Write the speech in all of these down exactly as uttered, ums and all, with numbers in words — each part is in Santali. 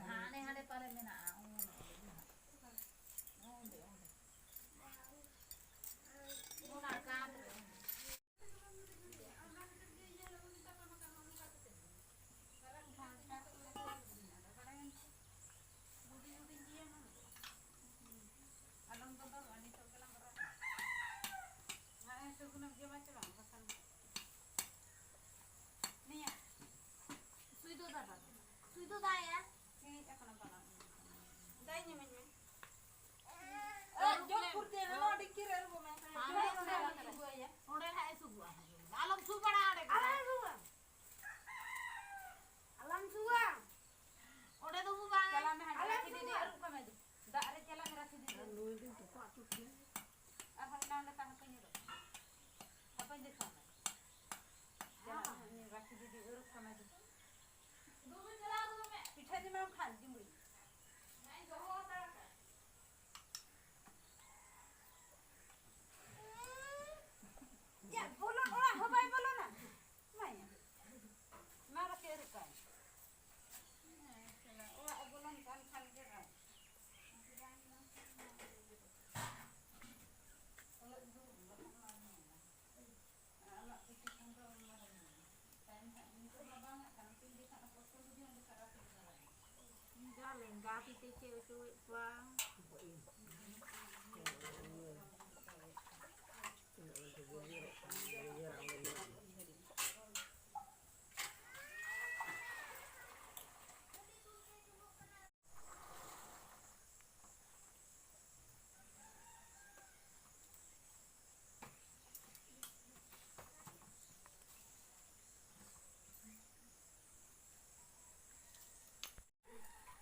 ᱦᱟᱸᱰᱮ ᱦᱟᱸᱰᱮ ᱯᱟᱨᱮ ᱢᱮᱱᱟᱜᱼᱟ, ᱚᱸᱰᱮ, ᱚᱸᱰᱮ, ᱚᱸᱰᱮ᱾ ᱚᱱᱟ ᱠᱟᱸᱛ ᱨᱮ᱾ ᱟᱞᱚᱢ ᱵᱚᱫᱚᱞᱚᱜᱼᱟ, ᱱᱤᱛᱚᱜ ᱜᱮᱞᱟᱝ ᱨᱚᱦᱚᱭᱟ᱾ ᱦᱮᱸ, ᱥᱩᱜᱩᱱᱮᱢ ᱡᱚᱢᱟ ᱪᱮ ᱵᱟᱝ? ᱵᱟᱠᱷᱟᱱ ᱱᱤᱭᱟᱹ ᱥᱩᱭ ᱫᱚ ᱫᱟᱫᱟ, ᱥᱩᱭ ᱫᱚ ᱫᱟᱭᱟ᱾ ᱥᱤᱬᱤᱡ ᱟᱠᱟᱱᱟ ᱵᱟᱞᱟ᱾ ᱫᱟᱭ ᱧᱩᱢᱟᱹᱧ ᱢᱮ᱾ ᱟᱹᱨᱩᱵ ᱡᱚᱜ ᱞᱮᱢ᱾ ᱯᱷᱩᱨᱪᱟᱹᱭ ᱢᱮ, ᱱᱚᱣᱟ ᱰᱤᱝᱠᱤ ᱨᱮ ᱟᱹᱨᱩᱵᱚᱜ ᱢᱮ᱾ ᱟᱞᱮ ᱚᱸᱰᱮ ᱞᱮ ᱥᱩᱜᱩᱭᱟ᱾ ᱚᱸᱰᱮ ᱱᱟᱦᱟᱜ ᱮ ᱥᱩᱜᱩᱜᱼᱟ᱾ ᱟᱞᱚᱢ ᱥᱩ ᱵᱟᱲᱟ ᱚᱸᱰᱮ ᱫᱚ᱾ ᱟᱞᱮ ᱥᱩᱜᱟ᱾ ᱟᱞᱚᱢ ᱥᱩᱜᱟ᱾ ᱚᱸᱰᱮ ᱫᱚ ᱵᱟᱝ᱾ ᱪᱟᱞᱟᱜ ᱢᱮ ᱦᱟᱸᱰᱮ, ᱟᱞᱮ ᱨᱟᱠᱷᱤ ᱫᱤᱫᱤ ᱥᱩᱜᱟ᱾ ᱟᱹᱨᱩᱵ ᱠᱟᱢᱟᱭ ᱫᱚ᱾ ᱫᱟᱜ ᱨᱮ ᱪᱟᱞᱟᱜ ᱢᱮ, ᱨᱟᱠᱷᱤ ᱫᱤᱫᱤ᱾ ᱟᱨᱦᱚᱸ ᱮᱱᱟᱝ ᱞᱮᱠᱟ ᱦᱟᱯᱮᱧ ᱩᱰᱩᱠ᱾ ᱦᱟᱯᱮᱧ ᱫᱮᱠᱷᱟᱣ ᱢᱮ᱾ ᱪᱟᱞᱟᱜ ᱢᱮ, ᱩᱱᱤ ᱨᱟᱠᱷᱤ ᱫᱤᱫᱤ ᱟᱹᱨᱩᱵ ᱠᱟᱢᱟᱭ ᱫᱚ᱾ ᱯᱤᱴᱷᱟᱹ ᱡᱚᱢᱟᱢ ᱠᱷᱟᱱ ᱡᱩᱢᱲᱤ᱾ ᱪᱮᱫ ᱵᱚᱞᱚᱱ ᱚᱲᱟᱜ ᱦᱚᱸ ᱵᱟᱭ ᱵᱚᱞᱚᱱᱟ? ᱢᱟᱭᱟ᱾ ᱢᱟ ᱨᱟᱠᱷᱤ ᱟᱹᱨᱩᱵ ᱠᱟᱭ᱾ ᱦᱮᱸ, ᱪᱟᱞᱟᱜ ᱚᱲᱟᱜ ᱮ ᱵᱚᱞᱚᱱ ᱠᱟᱱ ᱠᱷᱟᱱ ᱜᱮ ᱨᱟᱜ᱾ ᱡᱟ ᱞᱮᱸᱜᱟ ᱛᱤ ᱛᱮ ᱪᱮᱫ ᱦᱚᱪᱚᱭᱮᱫ ᱠᱚᱣᱟ᱾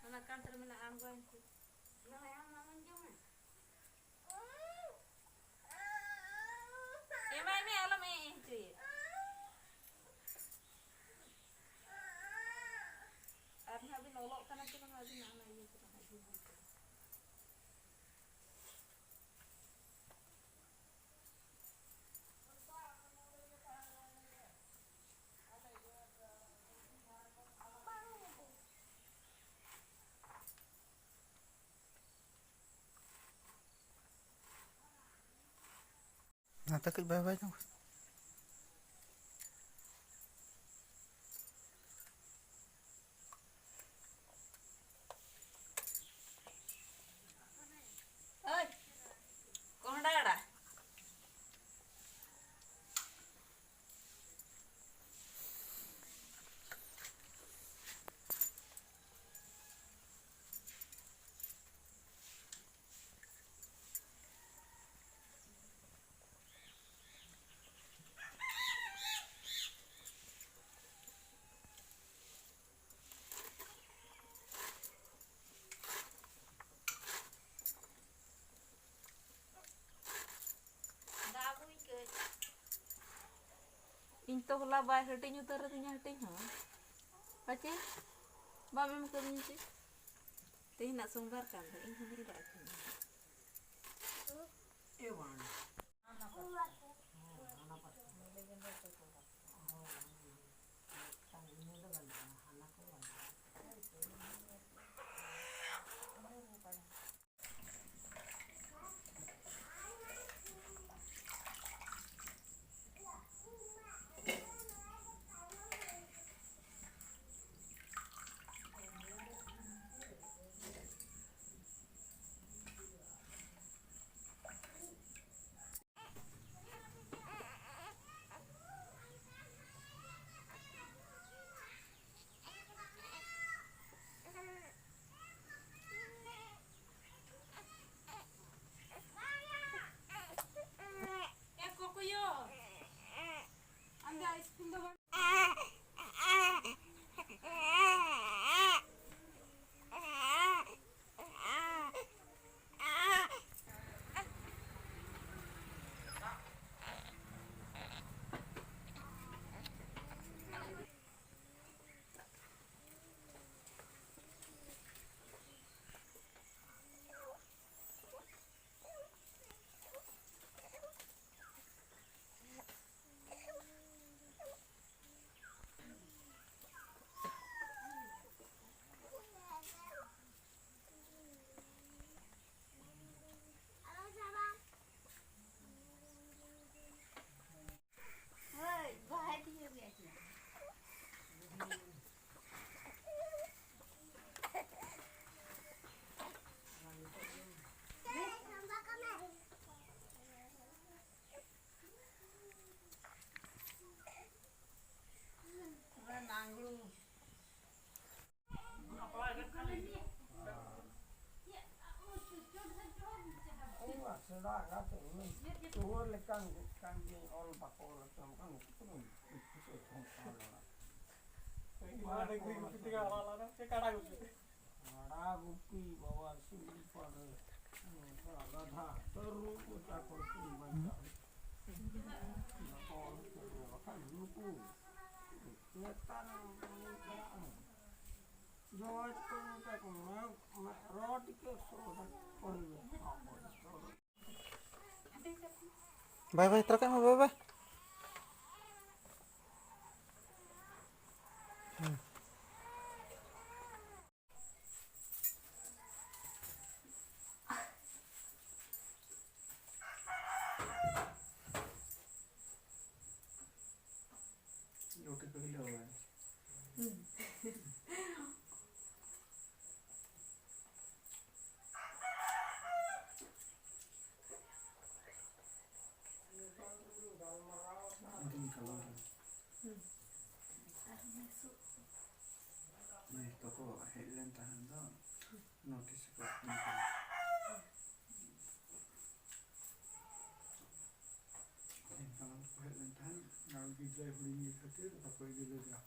ᱚᱱᱟ ᱠᱟᱱᱛ ᱨᱮ ᱢᱮᱱᱟᱜᱼᱟ, ᱟᱬᱜᱚᱭᱮᱱ ᱠᱚ᱾ ᱱᱚᱜᱼᱚᱭ ᱟᱢ ᱢᱟᱢᱟᱧ ᱡᱚᱢᱟ᱾ ᱮᱢᱟᱭ ᱢᱮ, ᱟᱞᱚᱢ ᱮ ᱮ ᱦᱚᱪᱚᱭᱮ᱾ ᱟᱨ ᱱᱟᱦᱟᱜ ᱵᱤᱱ ᱚᱞᱚᱜ ᱠᱟᱱᱟ ᱪᱮ ᱵᱟᱝ ᱟᱹᱵᱤᱱᱟᱜ ᱚᱱᱟ ᱤᱭᱟᱹ ᱠᱚ ᱱᱟᱦᱟᱜ ᱡᱩᱞᱩᱜ ᱠᱟᱱᱟ? ᱱᱟᱛᱮ ᱠᱟᱹᱡ ᱵᱟᱭ ᱵᱟᱭ ᱧᱚᱜ᱾ ᱳᱭ, ᱠᱚᱸᱦᱰᱟ ᱟᱲᱟᱜ᱾ ᱤᱧ ᱛᱚ ᱦᱚᱞᱟ ᱵᱟᱭ ᱦᱟᱹᱴᱤᱧ ᱩᱛᱟᱹᱨ ᱟᱹᱫᱤᱧᱟ ᱦᱟᱹᱴᱤᱧ ᱦᱚᱸ᱾ ᱯᱟᱪᱮ ᱵᱟᱢ ᱮᱢ ᱠᱟᱹᱫᱤᱧᱟ ᱪᱮ? ᱛᱮᱦᱮᱧᱟᱜ ᱥᱳᱢᱵᱟᱨ ᱠᱟᱱ ᱫᱚ, ᱤᱧ ᱦᱚᱸ ᱦᱤᱲᱤᱧ ᱠᱟᱜ ᱠᱟᱹᱱᱟᱹᱧ᱾ ᱮ ᱵᱟᱝ᱾ ᱛᱩᱣᱟᱹᱨ ᱞᱮᱠᱟᱱ ᱜᱚᱫ ᱠᱟᱱ ᱜᱤᱭᱟᱹᱧ, ᱚᱞ ᱵᱟᱠᱚ ᱚᱞ ᱦᱚᱪᱚ ᱟᱢ ᱠᱟᱱᱟ, ᱱᱩᱠᱩ ᱠᱚᱫᱚ ᱱᱩᱠᱩ ᱠᱚ ᱚᱞ ᱠᱟᱱᱟ᱾ ᱱᱚᱣᱟ ᱰᱟᱹᱝᱨᱤ ᱜᱩᱯᱤ ᱛᱮᱜᱮ ᱦᱟᱨᱟ ᱞᱮᱱᱟ ᱥᱮ ᱠᱟᱰᱟ ᱜᱩᱯᱤ ᱛᱮ? ᱠᱟᱰᱟ ᱜᱩᱯᱤ, ᱵᱟᱵᱟ, ᱥᱤᱢ ᱜᱩᱯᱤ, ᱜᱟᱫᱷᱟ, ᱛᱟᱹᱨᱩᱵ, ᱜᱚᱴᱟ ᱠᱚ ᱵᱟᱧᱪᱟᱣ᱾ ᱵᱟᱠᱚ ᱚᱞ ᱦᱚᱪᱚ ᱟᱢᱟ, ᱵᱟᱠᱷᱟᱱ ᱱᱩᱠᱩ ᱱᱮᱛᱟᱨ ᱡᱚᱡᱽ ᱠᱚ ᱢᱮᱛᱟ ᱠᱚ ᱢᱮ, ᱨᱚ ᱴᱤᱠᱟᱹ ᱥᱚ ᱴᱟᱠᱟ ᱠᱚ ᱞᱟᱹᱭᱟ᱾ ᱵᱟᱭ ᱵᱟᱭ ᱛᱟᱨᱟ ᱠᱟᱜ ᱢᱮ, ᱵᱟᱭ ᱵᱟᱭ᱾ ᱨᱩᱴᱤ ᱠᱚ ᱦᱤᱞᱟᱹᱣ ᱵᱟᱲᱟᱭᱟ᱾ ᱫᱤᱱ ᱠᱟᱞᱚᱢ ᱨᱮ᱾ ᱦᱩᱸ᱾ ᱦᱩᱸ, ᱛᱚᱠᱚ ᱦᱮᱡ ᱞᱮᱱ ᱛᱟᱦᱮᱸ ᱫᱚ, ᱱᱳᱴᱤᱥ ᱠᱚ ᱮᱢ ᱠᱟᱱᱟ᱾ ᱫᱤᱱ ᱠᱟᱞᱚᱢ ᱠᱚ ᱦᱮᱡ ᱞᱮᱱ ᱛᱟᱦᱮᱸᱫ, ᱟᱨ ᱜᱤᱫᱽᱨᱟᱹ ᱦᱩᱰᱤᱧ ᱜᱮ ᱠᱷᱟᱹᱛᱤᱨ ᱵᱟᱠᱚ ᱤᱫᱤ ᱞᱮᱫᱟ᱾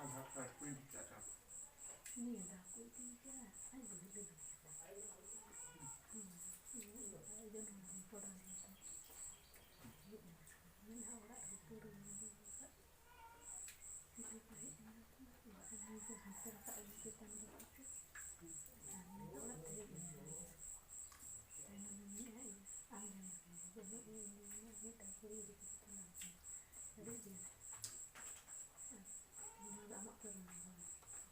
ᱟᱫᱷᱟᱨ ᱠᱟᱨᱰ ᱠᱚ ᱤᱫᱤ ᱠᱟᱜᱼᱟ᱾ ᱱᱤᱭᱟᱹ ᱫᱷᱟᱣ ᱠᱚ ᱤᱫᱤ ᱠᱟᱜᱼᱟ, ᱟᱡ ᱵᱟᱹᱦᱩ ᱞᱟᱹᱜᱤᱫ᱾ ᱦᱩᱸ, ᱤᱭᱟᱹ ᱫᱚ ᱱᱚᱰᱮ ᱯᱚᱲᱟ ᱨᱮ ᱛᱟᱭ᱾ ᱦᱮᱡ ᱮᱱᱟ᱾ ᱢᱮᱱᱟᱜᱼᱟ ᱚᱲᱟᱜ ᱨᱮ ᱯᱟᱹᱣᱨᱟᱹ ᱧᱩ ᱟᱹᱜᱩ ᱟᱠᱟᱫ᱾ ᱩᱱᱠᱩ ᱠᱚ ᱦᱮᱡ ᱮᱱᱟ ᱠᱚ, ᱟᱨ ᱱᱩᱭ ᱫᱚ ᱦᱟᱱᱛᱮ ᱨᱟᱠᱟᱵ ᱮᱱ ᱪᱮᱛᱟᱱ ᱨᱮ᱾ ᱟᱨ ᱱᱩᱭ ᱫᱚ ᱚᱲᱟᱜ ᱛᱮ ᱦᱮᱡ ᱮᱱᱟ᱾ ᱛᱟᱭᱱᱚᱢ ᱮ ᱢᱮᱱᱮᱫᱼᱟ, ᱤᱭᱟᱹ, ᱟᱢ ᱡᱟᱦᱟᱸᱭ ᱠᱟᱱᱟᱢ, ᱵᱟᱹᱱᱩᱜ ᱮᱭᱟ, ᱤᱧ ᱫᱚ ᱢᱮᱱᱮᱫᱼᱟ, ᱢᱤᱫᱴᱟᱝ ᱠᱩᱲᱤ ᱤᱫᱤ ᱠᱟᱛᱮ ᱪᱟᱞᱟᱣ ᱠᱟᱱᱟ᱾ ᱟᱹᱰᱤ ᱡᱳᱨ᱾ ᱱᱚᱣᱟ ᱫᱚ ᱟᱢᱟᱜ ᱯᱟᱹᱣᱨᱟᱹ ᱠᱟᱱᱟ, ᱵᱟᱝ?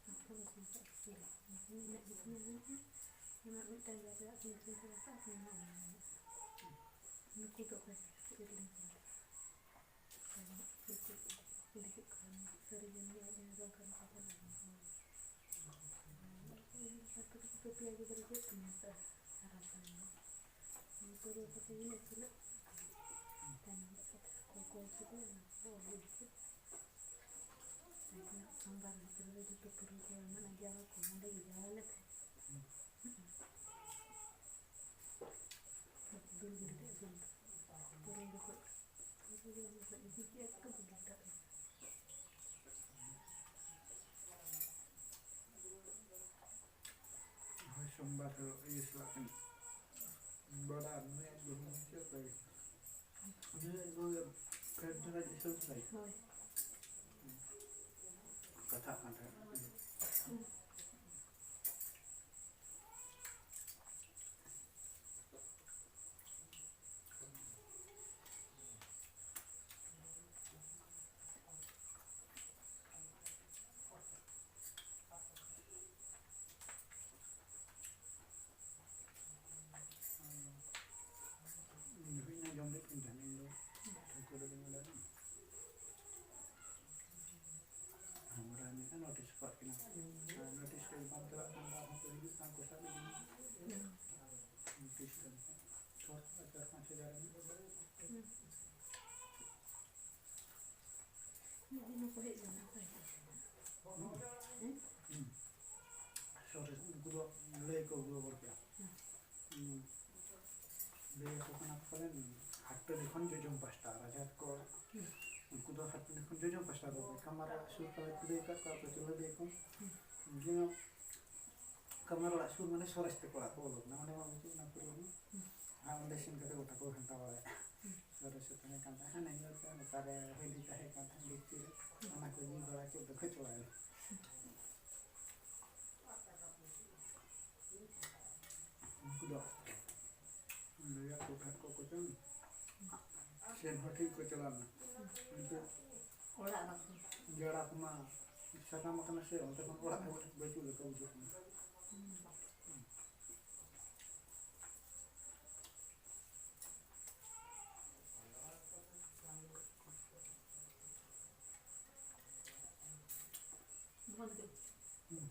ᱟᱢ ᱯᱟᱹᱣᱨᱟᱹ ᱠᱟᱱᱟ, ᱪᱮᱫ ᱤᱧ ᱞᱟᱹᱭᱟ? ᱤᱧᱟᱹᱜ ᱧᱩᱛᱩᱢ ᱢᱮᱱᱟᱜᱼᱟ, ᱟᱢᱟᱜ ᱢᱤᱫᱴᱟᱝ ᱡᱟᱭᱜᱟ ᱨᱮᱭᱟᱜ ᱧᱩᱛᱩᱢ ᱠᱟᱱᱟ ᱥᱮ, ᱟᱯᱮ ᱢᱮᱱᱟᱜᱼᱟ, ᱚᱱᱟ ᱢᱮᱱᱟᱜᱼᱟ᱾ ᱱᱩᱠᱩ ᱫᱚ ᱚᱠᱚᱭ ᱠᱟᱱᱟ? ᱪᱮᱫ ᱞᱟᱹᱭ ᱠᱟᱱᱟ? ᱱᱩᱠᱩ ᱠᱩᱞᱤ ᱦᱩᱭᱩᱜ ᱠᱟᱱᱟ, ᱥᱟᱹᱨᱤ ᱜᱮ ᱱᱩᱭ ᱟᱡ ᱡᱟᱦᱟᱸ ᱫᱚ ᱚᱱᱠᱟ ᱞᱮᱠᱟ ᱪᱟᱞᱟᱜ ᱠᱟᱱᱟ᱾ ᱟᱹᱛᱩ ᱨᱮ ᱯᱮᱭᱟ ᱜᱤᱫᱽᱨᱟᱹ ᱪᱮᱫ ᱠᱚ ᱢᱮᱛᱟᱜᱼᱟ? ᱦᱟᱨᱟ ᱠᱟᱱᱟ᱾ ᱱᱩᱠᱩ ᱫᱚ ᱠᱟᱹᱴᱤᱡ ᱤᱧ ᱟᱹᱥᱩᱞᱮᱫ ᱠᱚᱣᱟ᱾ ᱛᱟᱭᱱᱚᱢ ᱥᱮᱫ ᱠᱚ ᱠᱚᱞ ᱠᱮᱫᱟ, ᱚᱱᱟ ᱠᱚ ᱟᱹᱜᱩ ᱠᱮᱫᱟ᱾ ᱥᱟᱢᱵᱟᱨ ᱵᱷᱤᱛᱨᱤ ᱨᱮ ᱡᱚᱛᱚ ᱯᱩᱨᱟᱹ ᱠᱚ ᱢᱟᱱᱮ ᱡᱟᱣᱟ ᱠᱚ ᱱᱚᱸᱰᱮ ᱜᱮ ᱡᱟᱣᱟ ᱞᱮ ᱛᱟᱦᱮᱸ᱾ ᱦᱩᱸ᱾ ᱱᱩᱠᱩ ᱫᱩᱞ ᱜᱤᱰᱤ ᱠᱮᱫ ᱥᱩᱱᱩᱢ᱾ ᱯᱩᱨᱟᱹ ᱡᱚᱠᱷᱚᱱ, ᱯᱩᱨᱟᱹ ᱡᱚᱠᱷᱚᱱ ᱤᱫᱤ ᱠᱮᱫ ᱠᱚ ᱵᱚᱸᱜᱟ ᱴᱟᱜ ᱨᱮ᱾ ᱦᱳᱭ, ᱥᱳᱢᱵᱟᱨ ᱦᱤᱞᱳᱜ ᱤᱭᱟᱹ ᱥᱟᱞᱟᱜ ᱠᱤᱱ ᱵᱟᱰᱟ ᱱᱩᱭᱟᱜ ᱵᱟᱹᱦᱩ ᱪᱮᱫ ᱞᱮᱠᱟ ᱜᱮ? ᱱᱩᱭᱟᱜ ᱵᱟᱹᱦᱩ ᱯᱷᱮᱰ ᱫᱷᱟᱨᱟ ᱫᱤᱥᱚᱢ ᱥᱟᱭ᱾ ᱦᱳᱭ᱾ ᱠᱟᱛᱷᱟᱜ ᱠᱟᱱ ᱛᱟᱦᱮᱸᱫ᱾ ᱤᱧ ᱫᱚ ᱦᱩᱭᱱᱟ ᱡᱚᱢ ᱞᱮᱫ ᱛᱤᱧ ᱛᱟᱦᱮᱸᱫ, ᱤᱧ ᱫᱚ ᱴᱷᱟᱹᱣᱠᱟᱹ ᱫᱚ ᱵᱟᱹᱧ ᱵᱟᱰᱟᱭᱟ᱾ ᱦᱮᱸ, ᱵᱟᱰᱟᱭ ᱢᱮᱱᱟᱜᱼᱟ, ᱱᱳᱴᱤᱥ ᱟᱠᱟᱫ ᱠᱤᱱᱟ᱾ ᱟᱨ ᱱᱳᱴᱤᱥ ᱠᱚ ᱵᱟᱝ ᱪᱟᱞᱟᱜ ᱠᱷᱟᱱ ᱫᱚ ᱟᱨᱦᱚᱸ ᱠᱚ ᱦᱤᱡᱩᱜ ᱠᱷᱟᱱ ᱠᱚ ᱥᱟᱵ ᱤᱫᱤ ᱢᱮᱭᱟ᱾ ᱱᱳᱴᱤᱥ ᱠᱚ ᱪᱷᱚ, ᱪᱟᱨ ᱯᱟᱸᱪ ᱦᱟᱡᱟᱨ ᱮᱢ᱾ ᱢᱤᱫ ᱫᱤᱱ ᱦᱚᱸᱠᱚ ᱦᱮᱡ ᱞᱮᱱᱟ, ᱚᱠᱚᱭ ᱠᱚ ᱦᱮᱡ ᱞᱮᱱᱟ? ᱦᱩᱸ᱾ ᱥᱚᱨᱮᱥ, ᱩᱱᱠᱩ ᱫᱚ ᱞᱟᱹᱭ ᱠᱚ ᱜᱚᱲᱵᱚᱲ ᱠᱮᱜᱼᱟ᱾ ᱦᱩᱸ᱾ ᱦᱩᱸ᱾ ᱞᱟᱹᱭ ᱟᱠᱚ ᱠᱟᱱᱟ ᱯᱟᱞᱮᱱ ᱦᱟᱴᱴᱟᱹᱰᱤ ᱠᱷᱚᱱ ᱡᱚᱡᱚᱢ ᱯᱟᱥᱴᱟ, ᱨᱟᱡᱟ ᱠᱚ, ᱦᱩᱸ᱾ ᱩᱱᱠᱩ ᱫᱚ ᱦᱟᱴᱴᱟᱹᱰᱤ ᱠᱷᱚᱱ ᱡᱚᱡᱚᱢ ᱯᱟᱥᱴᱟ ᱫᱚ ᱠᱟᱢᱟᱨ ᱚᱲᱟᱜ ᱥᱩᱨ ᱛᱟᱞᱮ ᱠᱚ ᱞᱟᱹᱭ ᱟᱠᱟᱫ ᱠᱚᱣᱟ, ᱯᱟᱹᱪᱷᱞᱟᱹ ᱞᱟᱹᱭ ᱠᱚ᱾ ᱦᱩᱸ᱾ ᱩᱱᱠᱩ ᱫᱚ ᱠᱟᱢᱟᱨ ᱚᱲᱟᱜ ᱥᱩᱨ ᱢᱟᱱᱮ ᱥᱚᱨᱮᱥ ᱛᱮᱠᱚ ᱚᱲᱟᱜ ᱠᱚ ᱵᱚᱞᱚ ᱠᱟᱱᱟ, ᱚᱸᱰᱮ ᱢᱟ ᱵᱟᱹᱪᱩᱜ ᱚᱱᱟ ᱯᱩᱨᱟᱹ ᱢᱟ᱾ ᱦᱩᱸ᱾ ᱟᱨ ᱚᱸᱰᱮ ᱥᱮᱱ ᱠᱟᱛᱮ ᱜᱚᱴᱟ ᱠᱚ ᱜᱷᱟᱱᱴᱟ ᱵᱟᱲᱟᱭᱟ᱾ ᱦᱩᱸ᱾ ᱥᱚᱨᱮᱥ ᱮ ᱛᱟᱦᱮᱸ ᱠᱟᱱ ᱛᱟᱦᱮᱸᱫ, ᱦᱟᱱᱮ ᱧᱮᱞ ᱯᱮ, ᱚᱱᱮ ᱛᱟᱨᱮ ᱦᱤᱸᱫᱤ ᱛᱟᱦᱮᱸ ᱠᱟᱱ ᱛᱟᱦᱮᱸᱫ ᱵᱷᱤᱛᱤᱨ ᱨᱮ, ᱦᱩᱸ᱾ ᱚᱱᱟ ᱠᱚ ᱧᱩ ᱵᱟᱲᱟ ᱠᱮᱫ ᱫᱚᱠᱚ ᱪᱟᱞᱟᱣᱮᱱᱟ᱾ ᱩᱱᱠᱩ ᱫᱚ ᱞᱟᱹᱭᱟ ᱠᱚ ᱠᱷᱟᱱ ᱠᱚ ᱠᱚᱪᱚᱝ, ᱥᱮᱱ ᱦᱚᱸ ᱴᱷᱤᱠ ᱠᱚ ᱪᱟᱞᱟᱣ ᱞᱮᱱᱟ᱾ ᱠᱤᱱᱛᱩ ᱚᱲᱟᱜ ᱵᱟᱠᱚ ᱡᱟᱲᱟ ᱠᱚᱢᱟ ᱥᱟᱠᱟᱢ ᱟᱠᱟᱱᱟ ᱥᱮ, ᱚᱱᱛᱮ ᱠᱷᱚᱱ ᱚᱲᱟᱜ ᱦᱚᱸ ᱵᱟᱹᱪᱩᱜ ᱞᱮᱠᱟ ᱵᱩᱡᱷᱟᱹᱜ ᱠᱟᱱᱟ᱾ ᱦᱩᱸ᱾ ᱵᱷᱚᱞ ᱜᱮ᱾ ᱦᱩᱸ᱾